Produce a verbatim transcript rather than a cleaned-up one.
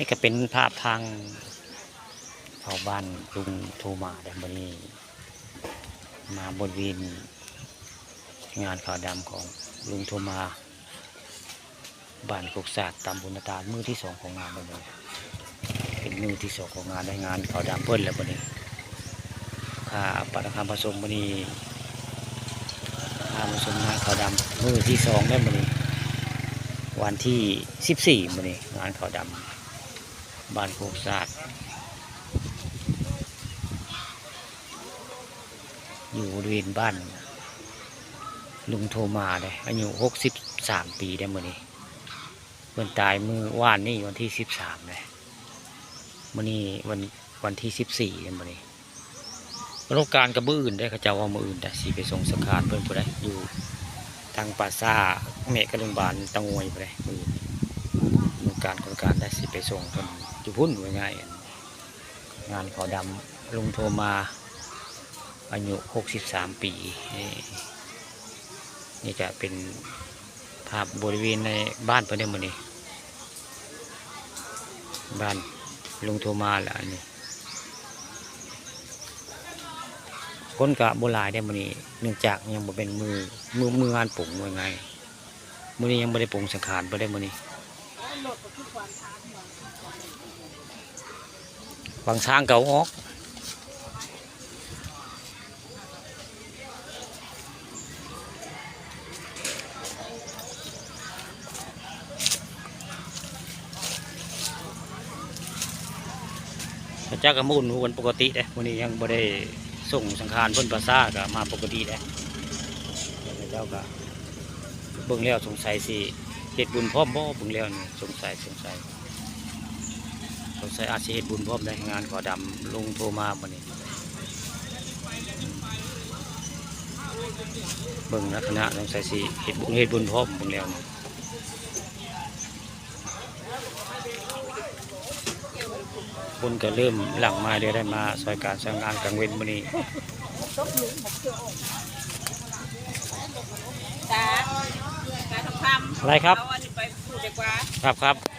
นี่ก็เป็นภาพทางเข้าบ้านลุงโทมาเด้อ มื้อนี้มาบริเวณงานขาวดำของลุงโทมา บ้านโคกสาด ตำบลนาตาด มื้อที่สองของงานเด้อ มื้อนี้เป็นมื้อที่สองของงาน ได้งานขาวดำเพิ่นแล้วมื้อนี้ พาปาตะคามผสมมื้อนี้ พามาชมงานขาวดำมื้อที่สองแล้วมื้อนี้ วันที่สิบสี่มื้อนี้ งานขาวดำบ้านโคกสาด อยู่บริเวณบ้านลุงโทมาเด้อ อายุหกสิบสามปีเด้อมื้อนี้ เพิ่นตายมื้อวานนี้วันที่สิบสามเด้อ มื้อนี้วัน วันที่สิบสี่เด้อมื้อนี้ โรงการก็มื้ออื่นเด้อ เขาเจ้าว่ามื้ออื่นเด้อ สิไปส่งสังขารเพิ่นพุ้นเด้อ อยู่ทางป่าช้าแม่กะลุงบานตะงวยพุ้นเด้อ มื้ออื่น โรงการ โครงการเด้อ สิไปส่งเพิ่นอยู่พุ้น ว่าง่าย งานขาวดำลุงโทมา อายุหกสิบสามปี นี่ นี่จะเป็นภาพบริเวณในบ้านเพิ่นเด้อมื้อนี้ บ้านลุงโทมาละอันนี้ คนก็บ่หลายเด้อมื้อนี้ เนื่องจากยังบ่เป็นมื้อ มื้อ มื้องานปลง ว่าง่าย มื้อนี้ยังบ่ได้ปลงสังขารเพิ่นเด้อมื้อนี้ บางช้างก็เอาออก เขาเจ้าก็มาอุดหนุนกันปกติเด้ มื้อนี้ยังบ่ได้ส่งสังขารเพิ่น ป่าช้าก็มาปกติเด้ เขาเจ้าก็เบิ่งแล้วสงสัยสิเฮ็ดบุญพร้อมบ่ เบิ่งแล้วนี่ สงสัย สงสัย สงสัยอาจสิเฮ็ดบุญพร้อมเด้ งานขาวดำลุงโทมามื้อนี้ เบิ่งลักษณะสงสัยสิเฮ็ดบุญ เฮ็ดบุญพร้อม เบิ่งแล้วนี่ คนก็เริ่มหลั่งมาเด้อ ได้มาซอยการซอยงานกลางเว็นมื้อนี้ จ้า จ้าทองคำ อะไรครับ เอาอันนี้ไปปลูกดีกว่า ครับ ครับ